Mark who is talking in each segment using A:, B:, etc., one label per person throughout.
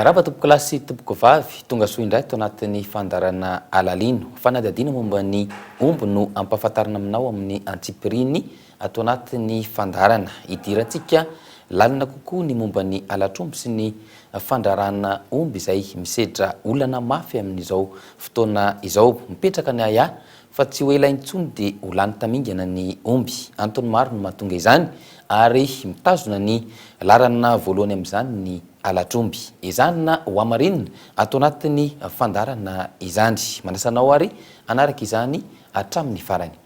A: Miarahaba tompokolahy sy tompokovavy, tonga soa indray ato anatin'ny fandaharana Alalino. Fanadihadiana momba ny omby no ampahafantarina aminao amin'ny antsipiriany ato anatin'ny fandaharana. Hidirantsika lalina kokoa ny momba ny halatr'omby sy ny fandrarana omby izay misedra olana mafy amin'izao fotoana izao. Mipetraka ny ahiahy fa tsy ho ela intsony dia ho lany tamingana ny omby. Antony maro no mahatonga izany ary mitazona ny laharana voalohany amin'izany ny halatr'omby. Ezahina ho hamarinina ato anatin'ny fandaharana izany. Manasa anao ary hanaraka izany hatramin'ny farany.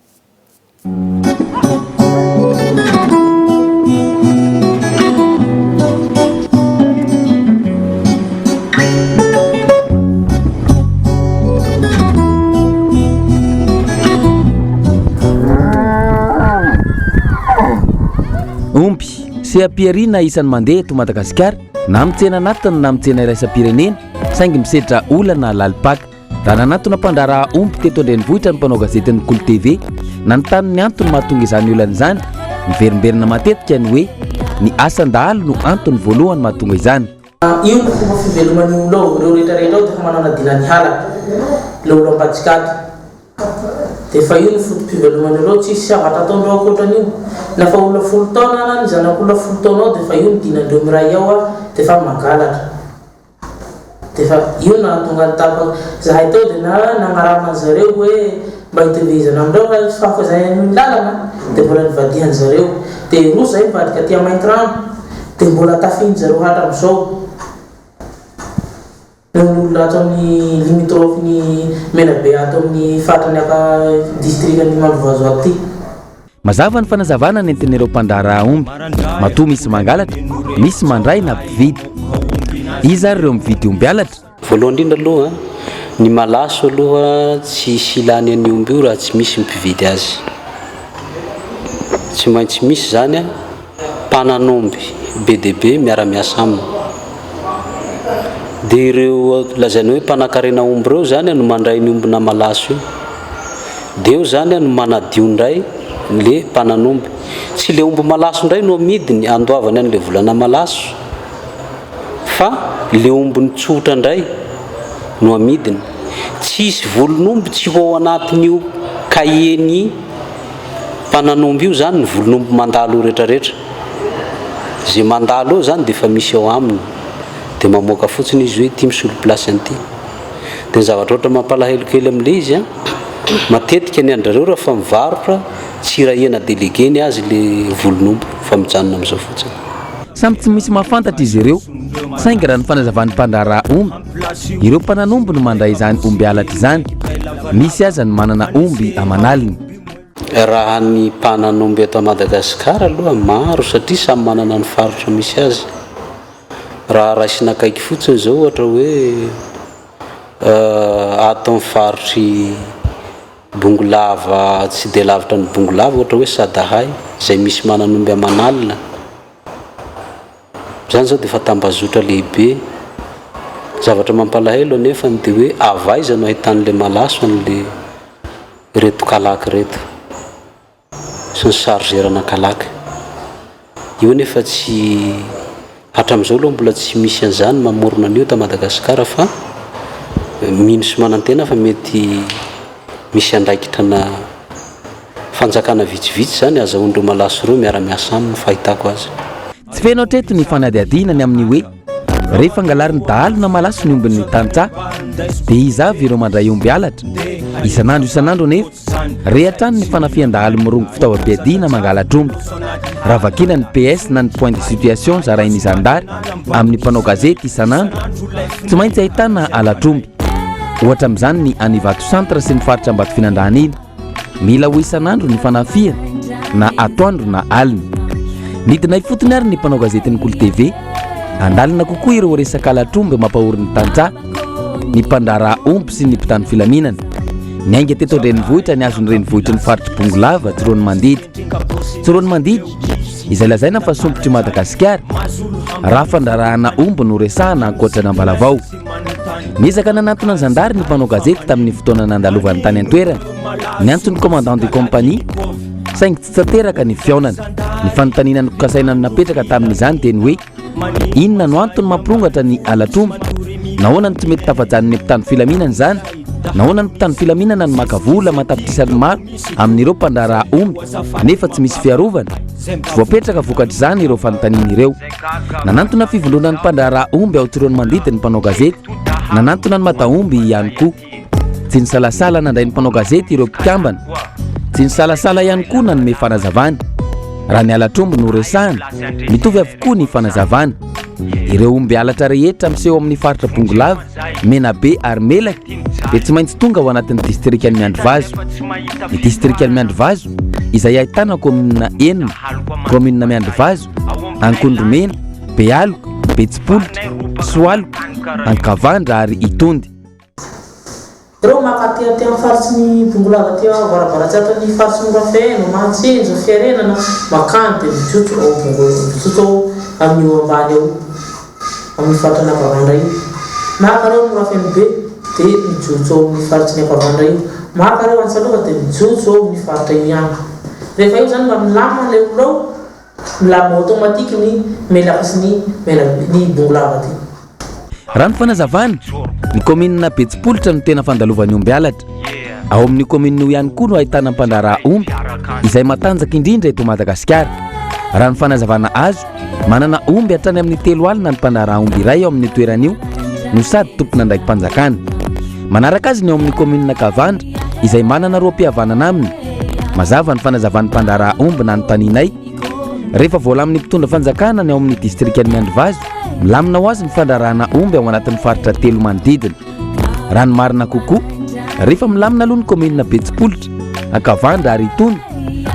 A: Omby, seha-pihariana isan'ny mandeha eto Madagasikara na amin'ny tsena anatiny na amin'ny tsena iraisam-pirenena saingy misedra olana lalim-paka. Raha nanatona mpandraharaha omby teto an-drenivohitra ny mpanao gazetin'ny Kolo TV, nanontany ny antony mahatonga izany olana izany, miverimberina matetika ny hoe ny asan-dahalo no antony voalohany mahatonga izany.
B: Io no fomba fiveloman'ny olona ao, ireo rehetra rehetra ao dia efa manana dinan'ny halatra, ilay olo ambadika ato. Dia efa io no foto-piveloman'ny olona ao, tsisy zavatra ataondreo ankoatran'io. Na efa olona folo taona na ny zanak'olona folo taona ao dia efa io no dinandreo miray ao dia efa mangalatra. Dia efa io no nahatonga ny tapaka. Zahay teo dia na nagnarama an zareo hoe mba hitohizana amindreo fa tsy fahafa zahay hanohy ny lalana dia mbola nivadihan zareo. Dia roso zahay nivadika aty Maintirano dia mbola tafihin zareo hatramizao. Ny olona ato amin'ny limitrophe ny Menabe ato amin'ny faritra ny aka distrikan'i Mandrovazo ato ty.
A: Mazava ny fanazavana nentin'ireo mpandraharaha omby. Matoa misy mangalatra, misy mandray na mpividy. Iza ary ireo mividy omby halatra?
C: Voalohany indrindra aloha, ny malaso aloha tsy hisy ilany an'io omby io raha tsy misy mpividy azy. Tsy maintsy misy izany mpanan'omby be dia be miara-miasa aminy. Dia ireo lazaina hoe mpanankarena omby ireo izany no mandray ny ombina malaso io. Dia eo izany no manadio indray le mpanan'omby. Tsy le omby malaso indray no amidiny andoavany an'le volana malaso fa le ombiny tsotra indray no amidiny. Tsy hisy volon'omby tsy ho ao anatin'io cahier-n'ny mpanan'omby io izany ny volon'omby mandalo retraretra. Ze mandalo eo izany dia efa misy ao aminy. Dia mamoaka fotsiny izy hoe ity misolo place an'ity. Dia ny zavatra ohatra mampalahelo kely amin'ilay izy an, matetika ny an-drareo rehefa mivarotra tsy irahina délégué ny azy le volon'omby fa mijanona amin'izao fotsiny.
A: Samy tsy misy mahafantatra izy ireo, saingy raha ny fanazavan'ny mpandraharaha omby, ireo mpanan'omby no mandray izany omby halatra izany, misy aza ny manana omby aman'aliny.
C: Raha ny mpanan'omby eto Madagasikara aloha maro satria samy manana ny faritra misy azy. Raha raisina akaiky fotsiny izao ohatra hoe ato amin'ny faritr'i Bongolava, tsy dia lavitra an'i Bongolava ohatra hoe Sadahay izay misy manan'omby aman'alina, izany izao dia efa tambazotra lehibe. Zavatra mampalahelo anefa dia hoe avy aiza no ahitan'ilay malaso an'ilay ireto kalaky ireto. sy ny chargeur-na kalaky. Io anefa tsy, hatramin'izao aloha mbola tsy misy an'izany mamorona an'io eto Madagasikara fa mino sy manantena fa mety misy andraikitra-na fanjakana vitsivitsy izany azahoan'ireo malaso ireo miara-miasa aminy fahitako azy.
A: Tsy feno hatreto ny fanadihadiana ny amin'ny hoe rehefa angalarin'ny dahalo na malaso ny ombin'ny tantsaha dia iza avy ireo mandray omby halatra? Isan'andro isan'andro anefa re hatrany ny fanafihan-dahalo mirongo fitaovam-piadiana mangalatra omby. Raha vakiana ny PS na ny point de situation zarain'ny zandary amin'ny mpanao gazety isan'andro, tsy maintsy ahitana halatr'omby. Ohatra amin'izany ny any Ivato Centre sy ny faritra Ambatofinandrahana iny. Mila ho isan'andro ny fanafihana na atoandro na alina. Nidina ifotony ary ny mpanao gazetin'ny Kolo TV. Andalina kokoa ireo resaka halatr'omby mampahory ny tantsaha, ny mpandraharaha omby sy ny mpitandro filaminana. Niainga teto an-drenivohitra ny azon'ny renivohitry ny faritr'i Bongolava, Tsiroanomandidy. Tsiroanomandidy, izay lazaina fa sompitr'i Madagasikara, raha fandraharahana omby no resahana ankoatra an'Ambalavao. Niezaka nanantona ny zandary ny mpanao gazety tamin'ny fotoana nandalovany tany an-toerana. Niantso ny commandant de compagnie, saingy tsy tanteraka ny fihaonana. Ny fanontaniana nokasaina napetraka tamin'izany dia ny hoe. Inona no antony mampirongatra ny halatr'omby? Nahoana no tsy mety tafajanon'ny mpitandro filaminana izany? Nahoana ny mpitandro filaminana no maka vola aman-tapitrisany maro amin'ireo mpandraharaha omby nefa tsy misy fiarovana? Tsy voapetraka vokatr'izany ireo fanontaniana ireo. Nanantona fivondronan'ny mpandraharaha omby ao Tsiroanomandidy ny mpanao gazety. Nanantona ny Madaomby ihany koa. Tsy nisalasala nandray ny mpanao gazety ireo mpikambana. Tsy nisalasala ihany koa nanome fanazavana. Raha ny halatr'omby no resahana, mitovy avokoa ny fanazavana. Ireo omby halatra rehetra miseho amin'ny faritra Bongolava, Menabe ary Melaky dia tsy maintsy tonga ao anatin'ny distrikan'i Miandrivazo. Ny distrikan'i Miandrivazo izay ahitana kaominina enina, kaominina Miandrivazo, Ankondromena, Bealoka, Betsipolitra, Soaloka, Ankavandra ary Itondy.
B: Ireo maka aty aty amin'ny faritry ny Bongolava aty avarabaratsiatra ny faritry Morafeno, Mahatsinjo, Fiarenana, makany dia mijotso ao Bongo, mijotso ao amin'io ambany ao amin'ny faritra an'Ampavandra io. Maka ireo Morafenobe dia mijotso ao amin'ny faritry ny Ampavandra io. Maka ireo Antsalova dia mijotso ao amin'ny faritra io ihany. Rehefa eo izany mba milamina ilay olona ao, Milamina automatique ny Melaky sy ny Menabe ny Bongolava aty.
A: Raha ny fanazavana, ny kaominina Betsipolitra no tena fandalovan'ny omby halatra. Ao amin'io kaominina io ihany koa no ahitana mpandraharaha omby izay matanjaka indrindra eto Madagasikara. Raha ny fanazavana azo, manana omby hatrany amin'ny 30 ny mpandraharaha omby iray ao amin'io toerana io no sady tompon'andraiki-panjakana. Manaraka azy ny ao amin'ny kaominina Kavandra izay manana rohim-pihavanana aminy. Mazava ny fanazavan'ny mpandraharaha omby nanontanianay. Rehefa voalamin'ny mpitondra fanjakana ny ao amin'ny distrikan'i Miandrivazo, milamina ho azy ny fandraharahana omby ao anatin'ny faritra telo manodidina. Raha ny marina kokoa, rehefa milamina aloha ny kaominina Betsipolitra, Ankavandra ary Itony,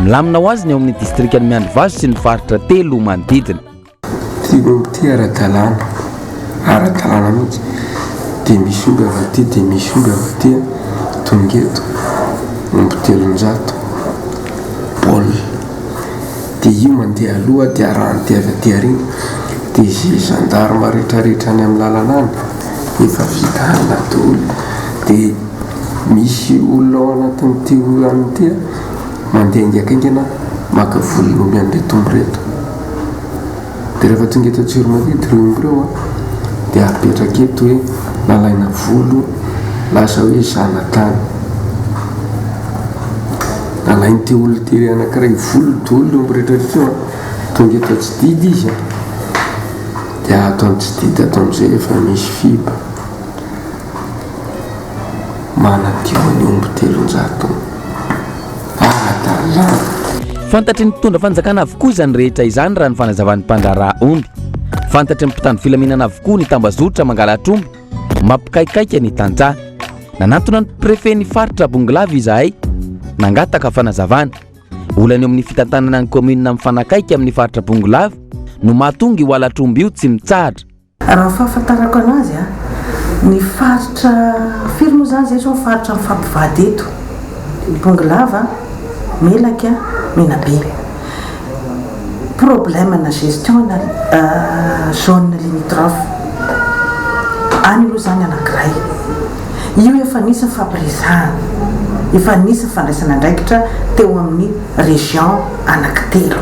A: milamina ho azy ny ao amin'ny distrikan'i Miandrivazo sy ny faritra telo manodidina.
D: Ty omby ty ara-dalàna, ara-dalàna mihitsy, dia misy omby avy aty, dia misy omby avy aty, tonga eto, omby 300, baolina, dia io mandeha aloha dia arahan'ity avy aty aoriana, dia izay gendarme rehetrarehetra any amin'ny lalana any efa vita alina daholo, dia misy olona ao anatin'ity olana ity mandeha haingankaingana maka volon'omby an'ireto omby ireto. Dia rehefa tonga eto Antsiromandidy ireo omby ireo an, dia apetraka eto hoe nalaina volo lasa hoe zanatany. Nalain'ity olona ity iray anankiray volo daholo ireo omby rehetra rehetra ireo an, tonga eto Antsididy izy an, dia ato Antsididy ato amin'izay efa misy fiba manadio ny omby 300. Ara-dalàna.
A: Fantatry ny mpitondra fanjakana avokoa izany rehetra izany raha ny fanazavan'ny mpandraharaha omby. Fantatry ny mpitandro filaminana avokoa ny tambazotra mangalatr'omby mampikaikaika ny tantsaha. Nanantona ny préfet ny faritra Bongolava izahay nangataka fanazavana. Olana eo amin'ny fitantanana ny kaominina mifanakaiky amin'ny faritra Bongolava no mahatonga io halatr'omby io tsy mitsahatra.
E: Raha ny fahafantarako anazy a, ny faritra, firy moa izany izay izao ny faritra mifampivady eto? Bongolava, Melaky, Menabe. Problème-na gestion-na zone limitrophe any aloha izany anankiray. Io efa nisy ny fampiresahana, efa nisy ny fandraisana andraikitra teo amin'ny région anankitelo.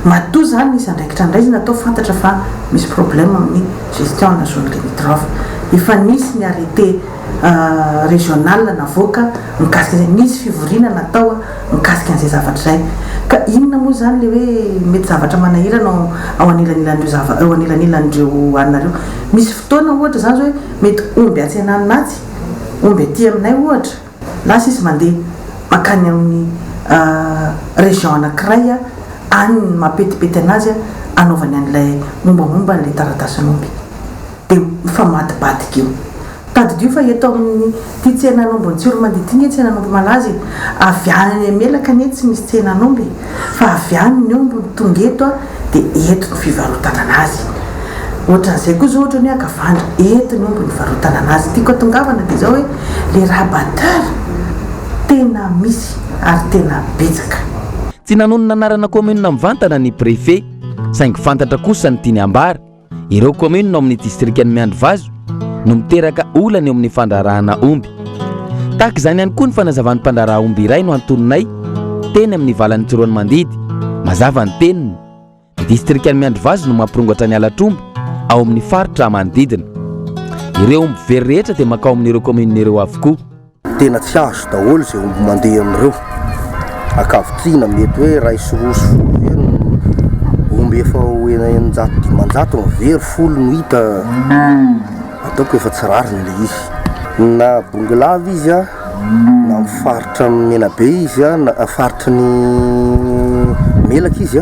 E: Matoa zany nisy andraikitra andraisina atao fantatra fa misy problème amin'ny gestion ana zone limitrophe. Efa nisy ny arrêté régional navoaka mikasika izay, nisy fivoriana natao mikasika an'izay zavatra izay. Ka inona moa izany le hoe mety zavatra manahirana ao ao anelanelan'ireo zava eo anelanelan'ireo anona ireo. Misy fotoana ohatra izany zao hoe mety omby atsy ananona atsy, omby aty aminay ohatra, Lasa izy mandeha mankany amin'ny région anankiray any ny mampetipety anazy anaovany an'ilay mombamomba an'ilay taratasin'omby. Dia mifamadibadika eo. Tadidio fa eto amin'ity tsenan'ombin'i Tsiromandidy ity anie tsenan'omby malaza e. Avy any Melaka anie tsy misy tsenan'omby e. Fa avy any ny omby no tonga eto dia eto no fivarotana anazy. Ohatran'izay koa izao ohatra ny hoe Ankavandra, eto ny omby no ivarotana anazy. Tiako hatongavana dia izao hoe les rabatteurs tena misy ary tena betsaka.
A: Tsy nanonona anarana kaominina mivantana ny préfet, saingy fantatra kosa ny tiany hambara. Ireo kaominina ao amin'ny distrikan'i Miandrivazo no miteraka olana eo amin'ny fandraharahana omby. Tahaka izany ihany koa ny fanazavan'ny mpandraharaha omby iray no antoninay teny amin'ny valan'i Tsiroanomandidy. Mazava ny teniny. distrikan'i Miandrivazo no mampirongatra ny halatr'omby ao amin'ny faritra manodidina. Ireo omby very rehetra dia mankao amin'ireo kaominina ireo avokoa.
F: Tena tsy azo daholo izay omby mandeha amin'ireo. Ankavitriana mety hoe iray sy roa sy folo eo ny omby efa ho 600 500 no very, folo no hita. Ataoko efa tsy rariny ilay izy. Na Bongolava izy na amin'ny faritra Menabe izy na faritry ny Melaky izy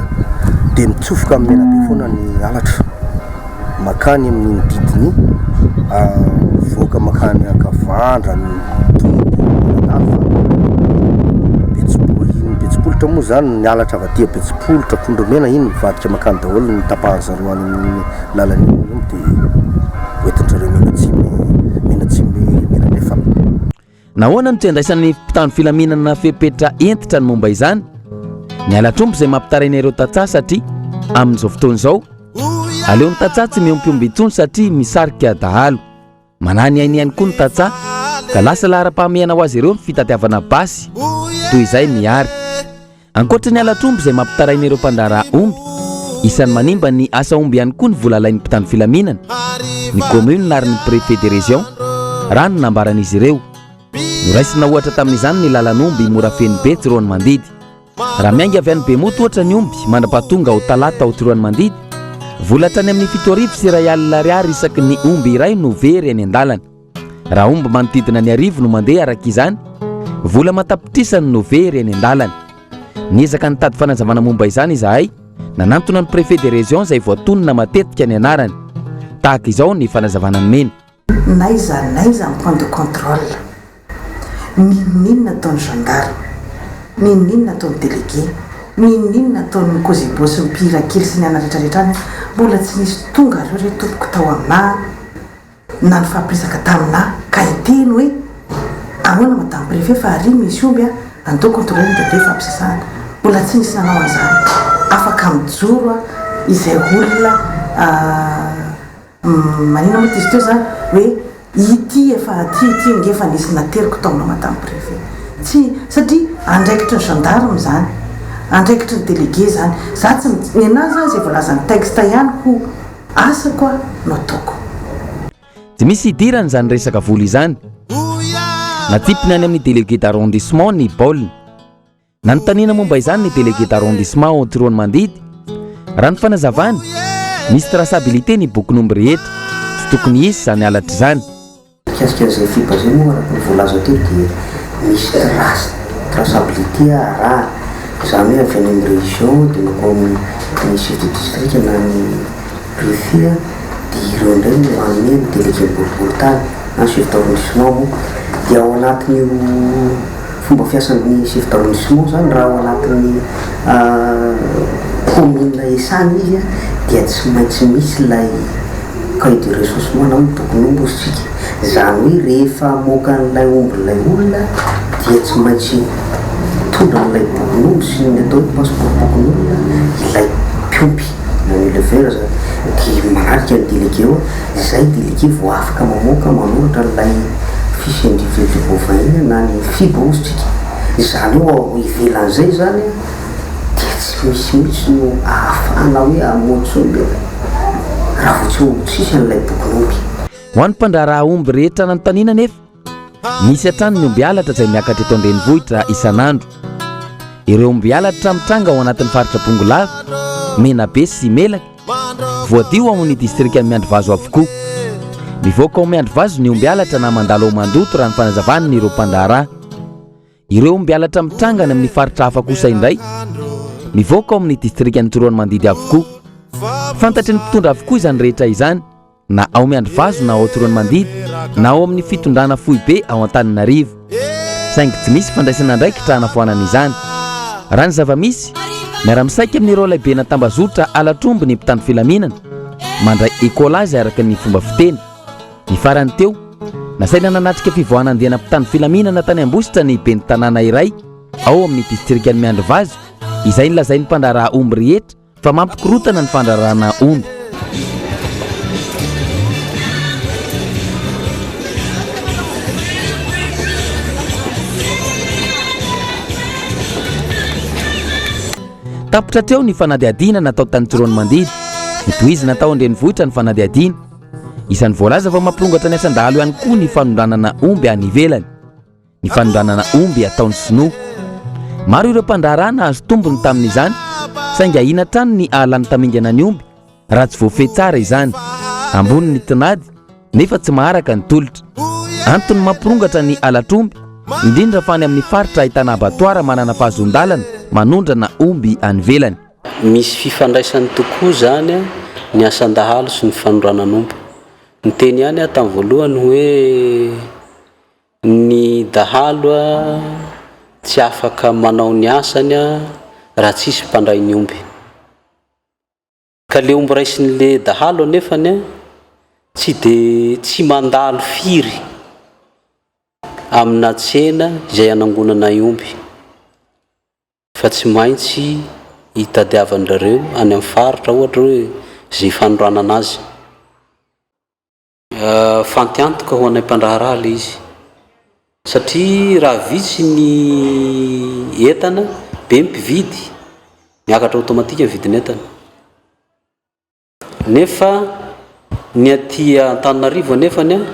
F: dia mitsofoka amin'ny Menabe foana ny halatra. Makany amin'iny didiny mivoaka makany Ankavandra, Mitombo, Manandafy fa Betsiboka iny Betsipolotra moa izany ny halatra avy aty Betsipolotra, Akondromena iny mivadika makany daholo ny tapahan'zareo any amin'iny lalana iny ny omby dia hoentin-dry zareo mianatsimo mianatsimo mianandrefana.
A: Nahoana no tsy andraisan'ny mpitandro filaminana fepetra hentitra ny momba izany? Ny halatr'omby izay mampitaraina ireo tantsaha satria amin'izao fotoana izao, aleon'ny tantsaha tsy miompy omby intsony satria misarika dahalo. Manahy ny ainy ihany koa ny tantsaha ka lasa laharam-pahamehana ho azy ireo ny fitadiavana basy toy izay mihary. Ankoatra ny halatr'omby izay mampitaraina ireo mpandraharaha omby, isan'ny manimba ny asa omby ihany koa ny vola alain'ny mpitandro filaminana, ny commune ary ny préfet de région, raha ny nambaran'izy ireo. Noraisina ohatra tamin'izany ny lalan'omby Morafenobe Tsiroanomandidy. Raha miainga avy any Bemoto ohatra ny omby mandra-pahatonga ao Talata ao Tsiroanomandidy, vola hatrany amin'ny 1070 ariary isaky ny omby iray no very eny an-dalana. Raha omby manodidina ny 1000 no mandeha araka izany, vola aman-tapitrisany no very eny an-dalana. Niezaka nitady fanazavana momba izany izahay, nanantona ny préfet de région izay voatonona matetika ny anarany. Tahaka izao ny fanazavana nomeny.
E: N'aiza n'aiza ny point de contrôle, n'inon'inona ataon'ny gendarme, n'inon'inona ataon'ny délégué, n'inon'inona ataon'ny cosebo sy ny mpihira kely sy ny ana retraretra any, mbola tsy nisy tonga reo re tompoko tao aminà na nifampiresaka taminà ka hiteny hoe ahoana madame préfet fa ary misy omby a, andao contrôler dia andao hifampisasahana, mbola tsy nisy nanao an'izany, afaka mijoro a izay olona Maninona moa izy teo zany hoe ity efa aty ity ange efa nisy nateriko tao aminao madame préfet. Tsy satria andraikitry ny gendarme zany, andraikitry ny délégué zany. Za tsy ny anahy zany izay voalazan'ny texte ihany ho asako a no ataoko.
A: Tsy misy idirany izany resaka vola izany. Natsipiny any amin'ny délégué d'arrondissement ny baolina. Nanontaniana momba izany ny délégué d'arrondissement ao Tsiroanomandidy. Raha ny fanazavany, misy traçabilité ny bokin'omby rehetra, tsy tokony hisy izany halatra izany.
G: Mikasika an'izay FIBA izay moa araka ny voalaza teo dia misy trace, traçabilité arahana, izany hoe avy any amin'ny région dia mankao amin'ny chef de district na ny préfet dia ireo indray no manome ny délégué boriborintany na chef d'arrondissement moa dia ao anatin'io Fomba fiasan'ny chef d'arrondissement zany raha ao anatin'ny commune esana izy dia tsy maintsy misy ilay cahier de recensement na hoe bokin'omby hozy tsika. Izany hoe rehefa hamoaka an'ilay omby ilay olona dia tsy maintsy mitondra an'ilay bokin'omby sy ny atao hoe passeport bokin'olona ilay mpiompy na ny éleveur zany dia manarika ny délégué eo. Izay délégué vao afaka mamoaka manoratra an'ilay fiche individuelle du bovin iny na ny FIB hozy tsika. Izany hoe ao ivelan'izay izany dia tsy misy mihitsy no ahafahana hoe hamoa omby raha vao tsy tsisy an'ilay bokin'omby.
A: Ho an'ny mpandraharaha omby rehetra nanontaniana anefa, Misy hatrany ny omby halatra izay miakatra eto an-drenivohitra isan'andro. Ireo omby halatra mitranga ao anatin'ny faritra Bongolava, Menabe sy Melaky, voadio ao amin'ny distrikan'i Miandrivazo avokoa. Mivoaka ao Miandrivazo ny omby halatra na mandalo ao Mandoto raha ny fanazavan'ireo mpandraharaha. Ireo omby halatra mitranga any amin'ny faritra hafa kosa indray, mivoaka ao amin'ny distrikan'i Tsiroanomandidy avokoa. Fantatry ny mpitondra avokoa izany rehetra izany. na ao Miandrivazo na ao Tsiroanomandidy na ao amin'ny fitondrana foibe ao Antananarivo. Saingy tsy misy fandraisana andraikitra hanafoanana izany. Raha ny zava-misy, miara-misaika amin'ireo laibena tambazotra halatr'omby ny mpitandro filaminana, mandray écolage araka ny fomba fiteny. Ny farany teo, nasaina nanatrika fivoahana andiana mpitandro filaminana tany Ambositra ny ben'ny tanàna iray ao amin'ny distrikan'i Miandrivazo, izay nolazain'ny mpandraharaha omby rehetra Fa mampikorotana ny fandrarana omby. Tapitra hatreo ny fanadihadiana natao tany Tsiroanomandidy. Notohizina tao an-drenivohitra ny fanadihadiana. Isan'ny voalaza fa mampirongatra ny asan-dahalo ihany koa ny fanondranana omby any ivelany. Ny fanondranana omby ataon'ny sinoa. Maro ireo mpandraharaha nahazo tombony tamin'izany, saingy ahiana hatrany ny hahalany tamingana ny omby raha tsy voafehy tsara izany. Ambony ny tinady nefa tsy maharaka ny tolotra. Antony mampirongatra ny halatr'omby, indrindra fa any amin'ny faritra ahitana abattoir manana fahazoan-dalana manondrana omby any ivelany.
C: Misy fifandraisany tokoa izany ny asan-dahalo sy ny fanondranan'omby. Niteny ihany aho tamin'ny voalohany hoe ny dahalo tsy afaka manao ny asany raha tsisy mpandray ny omby. Ka le omby raisin'le dahalo anefany tsy de tsy mandalo firy amina tsena izay anangonanay omby fa tsy maintsy itadiavan-drareo any amin'ny faritra ohatra hoe ze fanoranana azy. Fantiantoka ho anay mpandraharaha ilay izy satria raha vitsy ny entana, be ny mpividy, miakatra automatique ny vidin'entana. Nefa ny aty Antananarivo anefany an,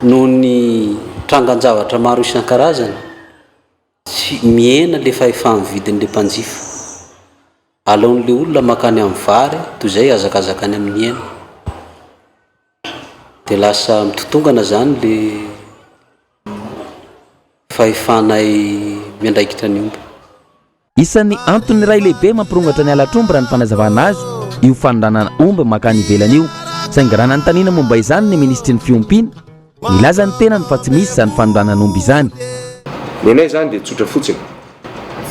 C: noho ny trangan-javatra maro isan-karazany, tsy mihena ilay fahefa-mividin'ilay mpanjifa. Aleon'ilay olona mankany amin'ny vary toy izay hazakazaka any amin'ny hena. Dia lasa mitotongana izany ilay fahefanay miandraikitra ny omby.
A: Isan'ny antony iray lehibe mampirongatra ny halatr'omby raha ny fanazavana azo io fanondranana omby mankany ivelany io. Saingy raha nanontaniana momba izany ny minisitry ny fiompiana, nilaza ny tenany fa tsy misy izany fanondranana omby izany.
H: Ny anay izany dia tsotra fotsiny.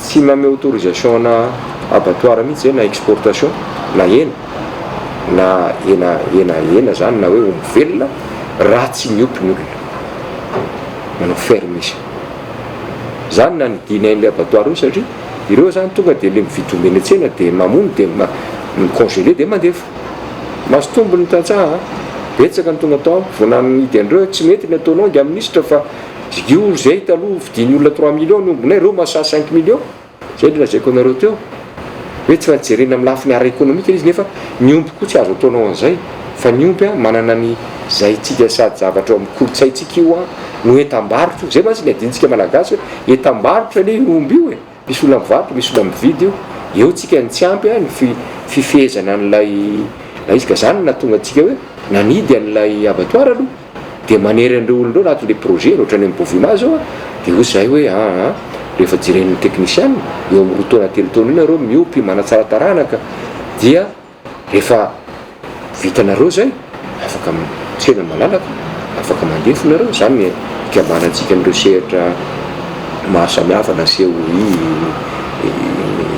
H: Tsy manome autorisation ana abattoir mihitsy zay na exportation na hena na hena hena hena zany na hoe omby velona raha tsy miompy ny olona manao ferme izy. Zany nanidinay an'le abattoir io satria ireo zany tonga de le mividy omby eny an-tsena de mamono de mi-congeler de mandefa. Mahazo tombony ny tantsaha a! Betsaka ny tonga tao amiko vao nanidy an'ireo hoe tsy mety ny ataonao ingahy minisitra fa Io zay taloha vidian'ny olona trois millions ny ombinay, reo mahasahy cinq millions, zay le lazaiko anareo teo hoe tsy maintsy jerena amin'ny lafiny ara ekonomika izy nefa ny omby koa tsy azo ataonao an'izay fa ny omby an manana ny zay tsika sady zavatra ao amin'ny kolontsaintsika io an no entam-barotra io, zay mantsy ny adintsika malagasy hoe entam-barotra anie io omby io e. Misy olona mivarotra, misy olona mividy io, eo tsika ny tsy ampy ny fifehezana an'ilay ilay izy ka zany no nahatonga antsika hoe nanidy an'ilay abattoir aloha dia manery an'ireo olona ireo anatin'ilay projet ohatran'ny amin'ny Bovima zao a, dia hoy zahay hoe aa rehefa jeren'ny technician eo amin'ny roa taona telo taona eo nareo miompy manatsara taranaka dia Rehefa vitanareo izay, afaka tsena malalaka, afaka mandefo nareo, izany ny ikambanantsika amin'ireo sehatra maro samihafa na COI,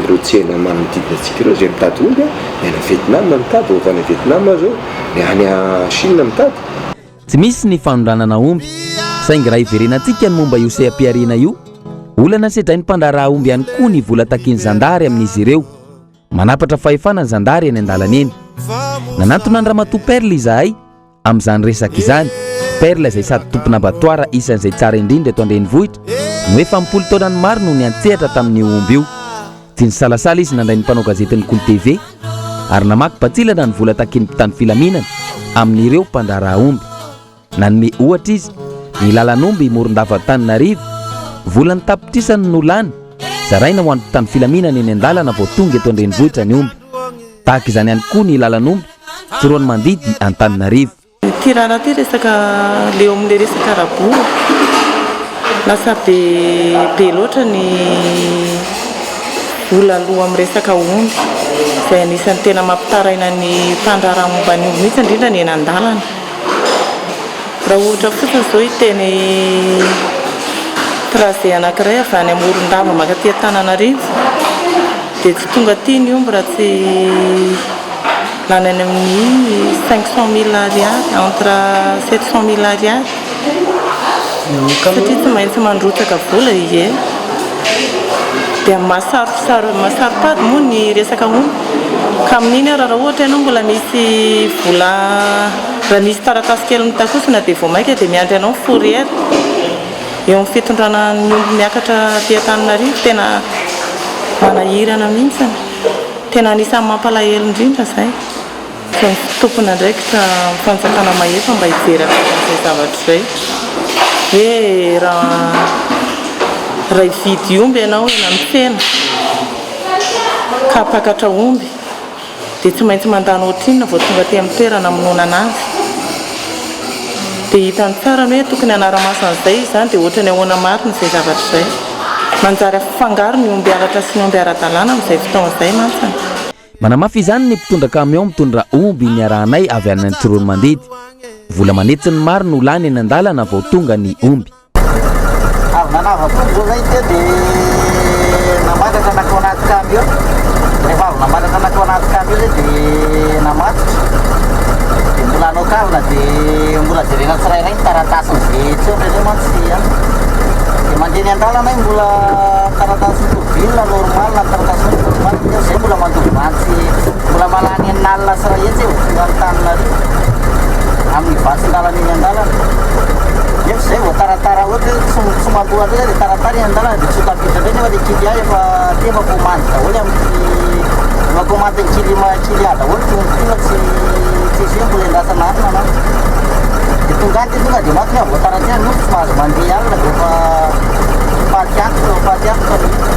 H: ireo tsena manodidina antsika ireo izay mitady omby, ny any Vietnam mitady, vao avy any Vietnam aho izao, ny any Chine mitady.
A: Tsy misy ny fanondranana omby, saingy raha hiverenantsika ny momba io seha-pihariana io, olana sedrain'ny mpandraharaha omby ihany koa ny vola takian'ny zandary amin'izy ireo. Manapatra fahefana ny zandary eny an-dalana eny. Nanantona an-dRamatoa Perle izahay amin'izany resaka izany. Perle izay sady tompon'abatoara isan'izay tsara indrindra eto an-drenivohitra no efa am-polo taonany maro no niantsehatra tamin'io omby io. Tsy nisalasala izy nandray ny mpanao gazetin'ny Kolo TV ary namaky batsilana ny vola takian'ny mpitandro filaminana amin'ireo mpandraharaha omby. Nanome ohatra izy, ny lalan'omby Morondava Antananarivo, vola an-tapitrisany no lany, zaraina ho an'ny mpitandro filaminana eny an-dalana vao tonga eto an-drenivohitra ny omby. Tahaka izany ihany koa ny lalan'omby Tsiroanomandidy Antananarivo.
I: Ity raharaha ity resaka le eo amin'ilay resaka ara-bola, lasa be be loatra ny vola aloa amin'ny resaka omby, izay anisan'ny tena mampitaraina ny mpandraharaha momba ny omby mihitsy indrindra ny eny an-dalana. Raha ohatra fotsiny izao hiteny trajet anankiray avy any Morondava mankaty Antananarivo dia tsy tonga aty ny omby raha tsy lany any amin'ny 500 000 ariary, entre 700 000 ariary satria tsy maintsy mandrotsaka vola, ie. Dia amin'ny maha saro-pady moa ny resaka omby ka amin'iny ary raha ohatra ianao mbola misy vola Raha misy taratasy kely mitakosona dia vao maika dia miandry anao ny fourrière. Eo amin'ny fitondrana ny omby miakatra aty Antananarivo tena Manahirana mihitsy. Tena anisan'ny mampalahelo indrindra izay. Izay tompon'andraikitra amin'ny fanjakana mahefa mba hijery akaiky an'izay zavatra izay. Hoe raha raha hividy omby ianao eny amin'ny tsena ka hampakatra omby dia tsy maintsy mandany ohatrinona vao tonga aty amin'ny toerana hamonoana anazy. Dia hitany tsara ny hoe tokony hanara-maso an'izay izy izany dia ohatran'ny ahoana marina izay zavatra izay. Manjary afangaro ny omby halatra sy ny omby ara-dalàna amin'izay fotoana izay mantsy.
A: Manamafy izany ny mpitondra camion mitondra omby niarahanay avy any Antsiroanomandidy. Vola aman'hetsiny maro no lany eny an-dalana vao tonga ny omby.
J: Avy nanavaka omby zao zay teo de namantatra nankao anaty camion. Rehefa avy namantatra nankao anaty camion zay de namatotra. De mbola hanao kavina de mbola jerena tsirairay ny taratasiny ze tsy ohatra ireo mantsy tsy an. De mandeha ny an-dalana io mbola taratasy tobile normal na taratasy normal zay mbola mandoa vantsy mbola mahalany enina alina sy iray hetsy vao tonga Antananarivo amin'ny vatsin-dalana eny an-dalana. Nefa izay vao taratara ohatra hoe tsy tsy mandoa an'ireo dia taratara eny an-dalana dia tsy ho tafiditra indray nefa ilay client efa aty efa commande daholo amin'ity efa commande ny client client daholo ity omby ity fa tsy tsisy hoe mbola endrasana alina na dia tonga any tonga dia maty hoe vao tara aty ny omby tsy mahazo mandeha alina dia efa faty antoka efa faty antoka mihitsy.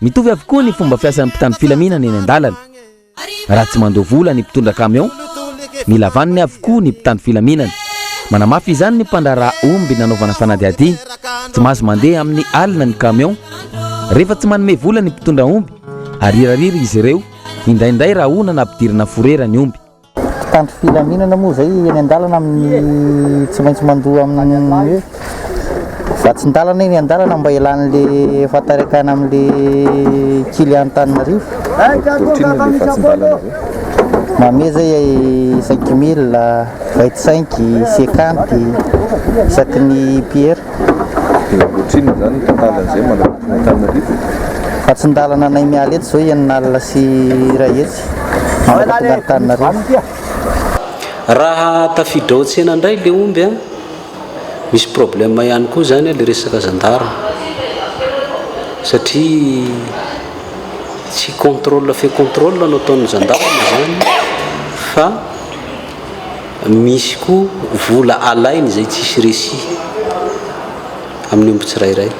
A: Mitovy avokoa ny fomba fiasan'ny mpitandro filaminana eny an-dalana. Raha tsy mandoa vola ny mpitondra camion, mila vaniny avokoa ny mpitandro filaminana. Manamafy izany ny mpandraharaha omby nanaovana fanadihadiana. Tsy mahazo mandeha amin'ny alina ny camion. Rehefa tsy manome vola ny mpitondra omby, arirariry izy ireo, indraindray rahonana ampidirina forera ny omby.
J: Mpitandro filaminana moa izay eny an-dalana amin'ny tsy maintsy mandoa amin'ny hoe vatsin-dalana eny an-dalana mba hialan'le fahatarekana amin'le kily Antananarivo.
K: Ohatrinona le vatsin-dalana zay?
J: Manome zay cinq mille, vingt cinq, cinquante isaky ny pierre.
K: Dia ohatrinona zany ny totalin'izay mandra-pahatonga Antananarivo?
J: Vatsin-dalana anay miala eto zao enina alina sy iray hetsy mandra-pahatonga Antananarivo.
C: Raha tafiditra ao an-tsena indray le omby an, misy problème ihany koa zany le resaka gendarme satria tsy contrôle fait contrôle no ataon'ny gendarme zany fa misy koa vola alainy izay tsisy reçu amin'ny omby tsirairay.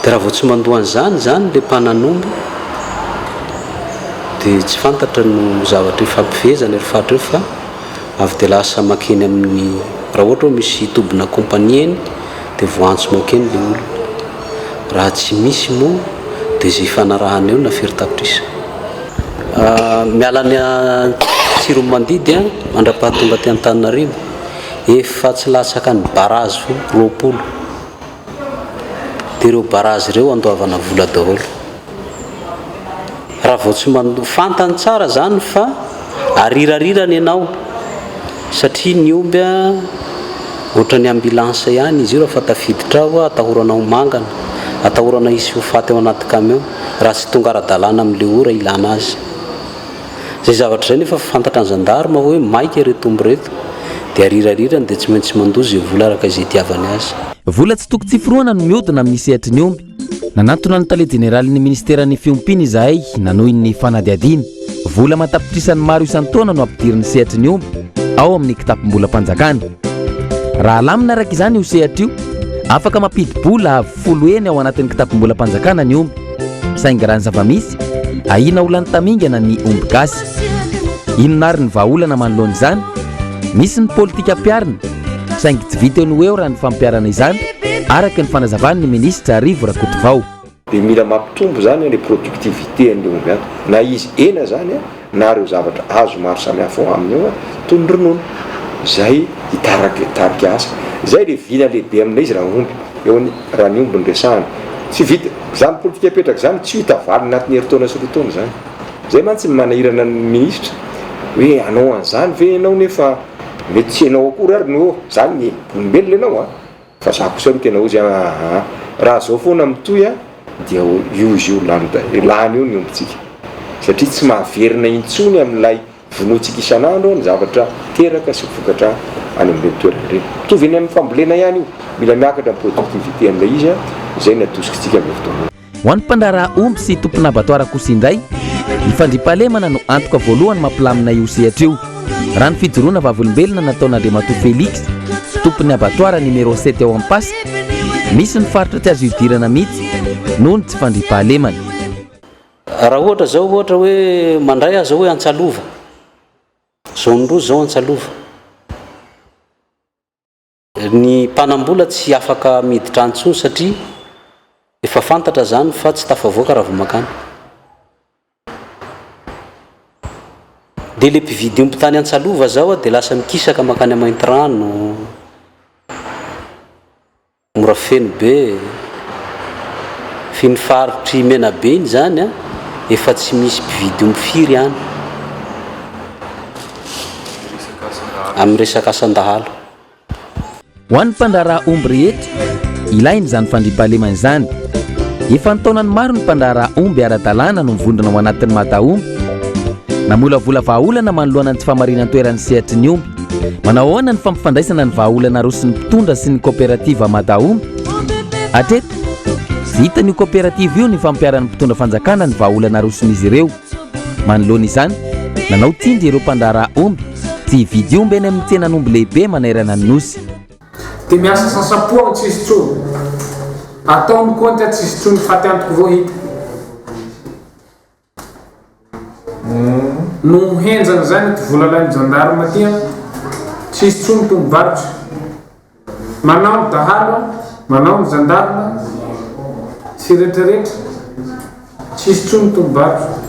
C: Dia raha vao tsy mandoa an'izany izany ilay mpananomby dia tsy fantatra no zavatra ifampifehezana ireo faritra ireo fa avy dia lasa makeny amin'ny raha ohatra hoe misy tobina compagnie eny dia voaantso mankeny ilay olona. Raha tsy misy moa dia izay ifanarahana eo na firy tapitrisa. Miala any Tsiroanomandidy mandra-pahatonga aty Antananarivo efa tsy latsaka ny barazy fo 20. Dia ireo barazy ireo andoavana vola daholo. Raha vao tsy mandoa, fantany tsara izany fa arirarirany ianao satria ny omby ohatran'ny ambulance ihany izy io raha fa tafiditra ao, atahorana ho mangana, atahorana hisy ho faty ao anaty camion raha tsy tonga ara-dalàna amin'ilay ora ilana azy. Izay zavatra izay nefa fantatra ny gendarme hoe maika ireto omby ireto dia arirarirany dia tsy maintsy mandoa izay vola araka izay itiavany azy.
A: Vola tsy toko tsy forohana no mihodina amin'ny sehatry ny omby. Nanantona ny tale jeneralin'ny minisiteran'ny fiompiana izahay nanohy ny fanadihadiana. Vola aman-tapitrisany maro isan-taona no ampidirin'ny sehatry ny omby ao amin'ny kitapom-bolam-panjakana. Raha alamina araka izany io sehatra io, afaka mampidi-bola avo folo heny ao anatin'ny kitapom-bolam-panjakana ny omby. Saingy raha ny zava-misy, ahiana ho lany tamingana ny omby gasy. Inona ary ny vahaolana manoloana izany? Misy ny politika ampiharina, saingy tsy vita eo no ho eo raha ny fampiharana izany, araka ny fanazavan'ny minisitra Rivo Rakotovao.
H: Dia mila mampitombo izany ilay productivité an'ilay omby ato, na izy hena izany na ireo zavatra azo maro samihafa ao aminy ao toy ny ronono, izay hitarika hitarika asa. Izay ilay vina lehibe amin'ilay izy raha omby, eo ny raha ny omby no resahana. Tsy vita, izany politika apetraka izany tsy ho hita valiny anatin'ny herintaona sy roa taona izany. Izay mantsy no manahirana ny minisitra hoe hanao an'izany ve ianao nefa mety tsy ianao akory ary no eo, izany ny olombelona ianao an! Fa za kosa aloha tena ozy aa raha zao foana mitohy a dia io izy io lany lany eo ny ombintsika satria tsy mahaverina intsony amin'ilay vonointsika isan'andro ny zavatra teraka sy vokatra any amin'ireny toerana ireny. Mitovy eny amin'ny fambolena ihany io, mila miakatra ny productivité amin'ilay izy a, izay ny atosikintsika amin'izao fotoana izao.
A: Ho an'ny mpandraharaha omby sy tompon'abatoara kosa indray, ny fandriampahalemana no antoka voalohany mampilamina io sehatra io. Raha ny fijoroana vavolombelona nataon'Andriamatoa Félix, tompon'ny abatoara numéro sept ao Ampasika, misy ny faritra tsy azo idirana mihitsy noho ny tsy fandriampahalemana.
C: Raha ohatra zao ohatra hoe mandray aho zao hoe Antsalova, zone rouge zao Antsalova. Ny mpanambola tsy afaka miditra any intsony satria efa fantatra zany fa tsy tafavoaka raha vao mankany. Dia le mpividy omby tany Antsalova zao dia lasa mikisaka mankany Maintirano. Mora feno be. F'iny faritr'i Menabe iny izany an, efa tsy misy mpividy omby firy any. Amin'ny resaka asan-dahalo.
A: Ho an'ny mpandraharaha omby rehetra, ilaina izany fandriampahalemana izany. Efa an-taonany maro ny mpandraharaha omby ara-dalàna no mivondrona ao anatin'ny Madaomby. Namolavola vahaolana manoloana ny tsy fahamarinan-toeran'ny sehatry ny omby. Manao ahoana ny fampifandraisana ny vahaolana aroson'ny mpitondra sy ny kaoperativa Madaomby? Hatreto, tsy hitan'io kaoperativa io ny fampiharan'ny mpitondra fanjakana ny vahaolana aroson'izy ireo. Manoloana izany, nanao tsindry ireo mpandraharaha omby tsy hividy omby eny amin'ny tsenan'omby lehibe manerana ny Nosy.
L: Dia miasa sasapoagna tsisy tsony. Atao ny compte tsisy tsony faty antoko vao hita. No henjana zany ity vola alain'ny gendarme ty an! Tsisy tsony tombobarotra. Manao ny dahalo an, manao ny gendarme sy retraretra, tsisy tsony tombobarotra.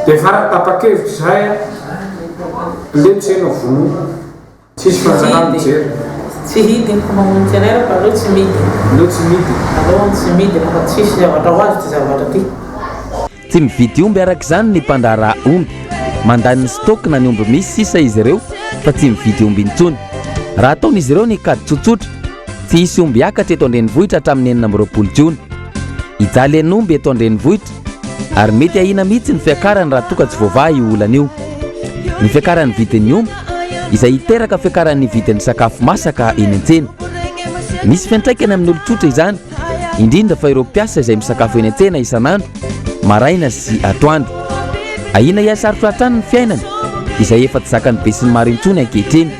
L: Dia farany tapa-kevitra zahay an, aleo tsena vonoa. Tsisy fanjakana mijery.
B: Tsy hidy fa mamonjy anay fa aleo tsy midy.
L: Aleo tsy midy.
B: Aleo tsy midy fa tsisy zavatra ho azy ty zavatra ty.
A: Tsy mividy omby araka izany ny mpandraharaha omby. Mandany ny stock na ny omby misy sisa izy ireo fa tsy mividy omby intsony. Raha ataon'izy ireo ny kajy tsotsotra, tsy hisy omby hiakatra eto an-drenivohitra hatramin'ny 26 jona. Hijaly hen'omby eto an-drenivohitra ary mety ahiana mihitsy ny fiakarany raha toa ka tsy voavaha io olana io. Ny fiakaran'ny vidin'ny omby izay hiteraka fiakaran'ny vidin'ny sakafo masaka eny an-tsena. Misy fiantraikany amin'ny olon-tsotra izany, indrindra fa ireo mpiasa izay misakafo eny an-tsena isan'andro, maraina sy atoandro. Ahiana hihasarotra hatrany ny fiainana, izay efa tsy zakan'ny besinimaro intsony ankehitriny.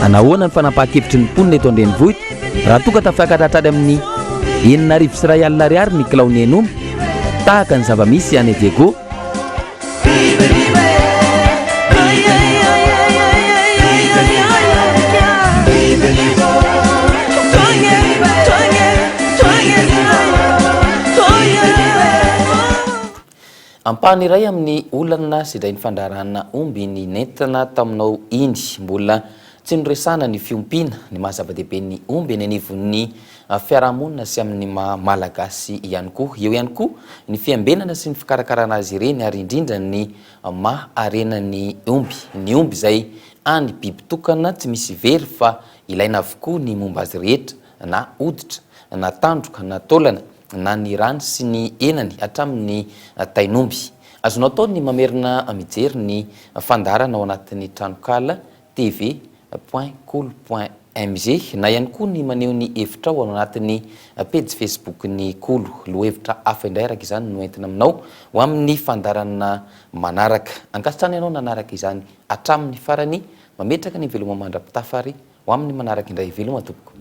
A: Anahoana ny fanapahan-kevitry ny mponina eto an-drenivohitra raha toa ka tafiakatra hatrany amin'ny 1060 ariary ny kilaon'ny hen'omby, tahaka ny zava-misy any Diego? Ampahany iray amin'ny olana sedrain'ny fandraharahana omby ny nentina taminao iny. Mbola tsy noresahana ny fiompiana, ny maha zava-dehibe ny omby eny anivon'ny fiarahamonina sy amin'ny maha Malagasy ihany koa. Eo ihany koa ny fiambenana sy ny fikarakarana azy ireny ary indrindra ny maha harena ny omby. Ny omby izay any biby tokana tsy misy very fa ilaina avokoa ny momba azy rehetra na hoditra na tandroka na taolana na ny rany sy ny henany hatramin'ny tain'omby. Azonao atao ny mamerina mijery ny fandaharana ao anatin'ny tranonkala TV point kolo point mg na ihany koa ny maneho ny hevitrao ao anatin'ny pejy Facebook-n'ny Kolo. Lohahevitra hafa indray araka izany no entina aminao ho amin'ny fandaharana manaraka. Ankasitrahana ianao nanaraka izany hatramin'ny farany. Mametraka ny veloma mandra-pitafa ary ho amin'ny manaraka indray. Veloma tompoko.